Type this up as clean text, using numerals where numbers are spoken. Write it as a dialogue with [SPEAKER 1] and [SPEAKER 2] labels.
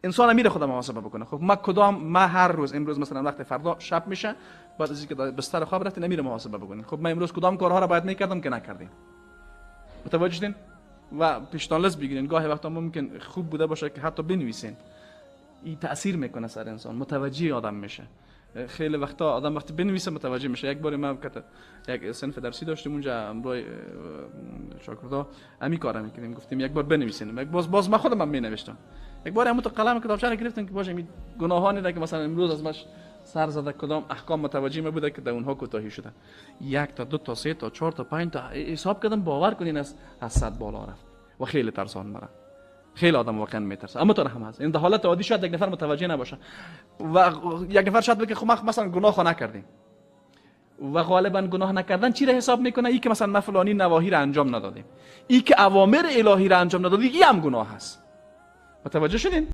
[SPEAKER 1] انسان میره خود محاسبه بکنه. خب ما کدام، ما هر روز، امروز مثلا وقت فردا شب میشه، بعد از اینکه بستر خواب رفتین میره محاسبه بکنین، خب من امروز کدام کارها را باید میکردم که نکردیم. متوجه شدین؟ و پیشتان لست بگیرین. گاهی وقتا ممکن خوب بوده باشه که حتی بنویسین. این تاثیر میکنه سر انسان، متوجه آدم میشه. خیلی وقتا آدم وقتی بنویسه متوجه میشه. یک بار ما یک صنف درسی داشتیم اونجا، همراه شاگردا امی کارا میکردیم، گفتیم یک بار بنویسین. یک باز من خودم هم مینوشتم. یک بار همون تو قلم کتابچه رو گرفتم که باشه می گناهانی را که مثلا امروز از مش سر زده، کدام احکام متوجه ما بوده که در اونها کوتاهی شده. 1 تا 2 تا 3 تا 4 تا 5 تا حساب کردم، باور کنین از 100 بالا رفت و خیلی ترسان مرا. خیلی آدم واقعا میترسه. اما تو هم هست. این در حالت عادی شاید یک نفر متوجه نباشه و یک نفر شاید بگه خب ما مثلا گناه نکردیم، و غالبا گناه نکردن چی را حساب میکنه؟ ای که مثلا ما فلانی نواهی را انجام ندادیم، ای که اوامر الهی را انجام ندادیم، این هم گناه هست. متوجه شدین؟